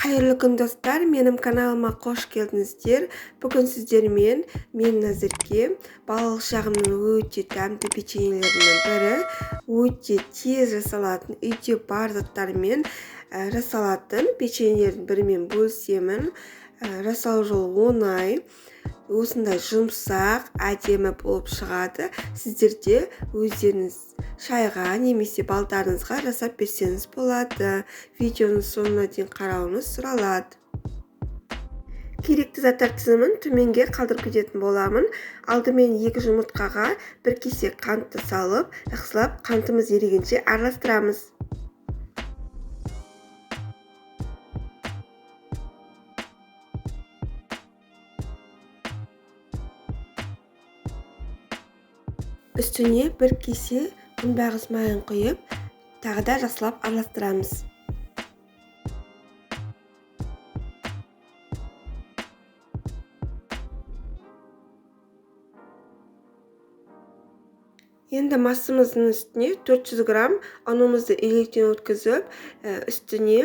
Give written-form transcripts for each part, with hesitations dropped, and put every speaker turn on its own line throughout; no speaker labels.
Қайырлы күн, достар! Менің каналыма қош келдіңіздер. Бүгін сіздермен мен Назерке балалық шағымның өте дәмді печеньелерінің бірі, өте тез жасалатын, үйде бар заттармен жасалатын печеньелердің бірімен бөлісемін. Жасау жолы оңай, осындай жұмсақ, әдемі болып шығады. Сіздер де өздеріңіз шайға немесе балдарыңызға жасап берсеңіз болады. Видеоның соңына дейін қарауыңыз сұралады. Керекті заттар тізімін төменге қалдырып кететін боламын. Алдымен 2 жұмыртқаға 1 кесе қантты салып, жақсылап қантымыз ерігенше араластырамыз. Үстіне 1 кесе күнбағыс майын құйып, тағы да жақсылап араластырамыз. Енді массамыздың үстіне 400 грамм ұнымызды електен өткізіп, үстіне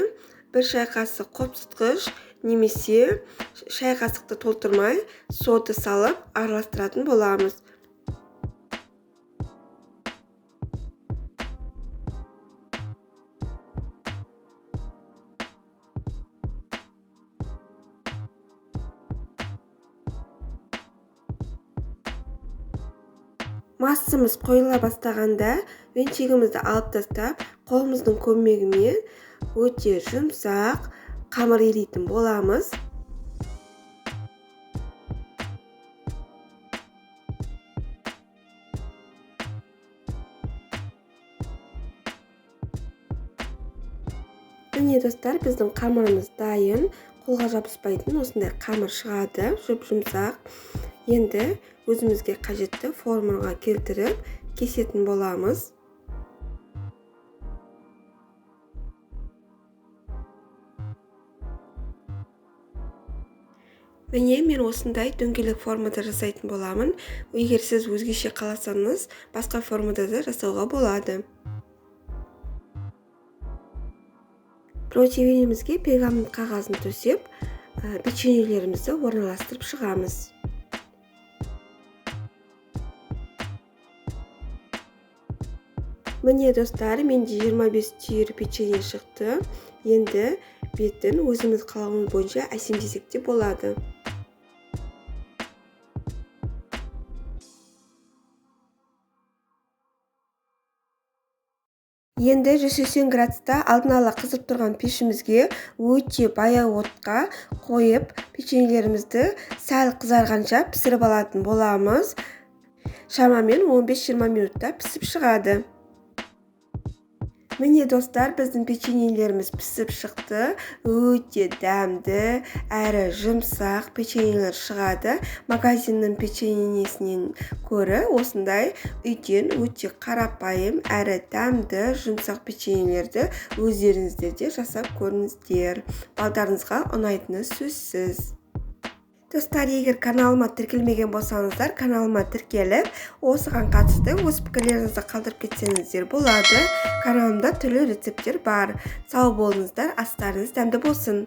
1 шай қасық қопсытқыш немесе шай қасықты толтырмай сода салып араластыратын боламыз. Массамыз қойыла бастағанда венчигімізді алып тастап, қолымыздың көмегімен өте жұмсақ қамыр илейтін боламыз. Міне, достар, біздің қамырымыз дайын. Қолға жабыспайтын осындай қамыр шығады, жұп-жұмсақ. Енді өзімізге қажетті формаға келтіріп кесетін боламыз. Міне, мен осындай дөңгелек формада жасайтын боламын. Егер сіз өзгеше қаласаңыз, басқа формада да жасауға болады. Противенімізге пергамент қағазын төсеп, печеньелерімізді орналастырып шығамыз. Міне, достар, менде 25 түйір печенье шықты. Енді бетін өзіміз қалауымыз бойынша әсемдесек те болады. Енді 180 градуста алдын ала қызып тұрған пешімізге өте баяу отқа қойып, печеньелерімізді сәл қызарғанша пісіріп алатын боламыз. Шамамен 15-20 минутта пісіп шығады. Міне, достар, біздің печеньелеріміз пісіп шықты. Өте дәмді, әрі жұмсақ печеньелер шығады. Магазиннің печеньесінен көрі осындай үйден өте қарапайым, әрі дәмді, жұмсақ печеньелерді өздеріңіздер де жасап көріңіздер. Балдарыңызға ұнайтыны сөзсіз. Достар, егер каналыма тіркелмеген болсаңыздар, каналыма тіркеліп, осыған қатысты өз пікірлеріңізді қалдырып кетсеңіздер болады. Каналымда түрлі рецепттер бар. Сау болыңыздар, астарыңыз дәмді болсын.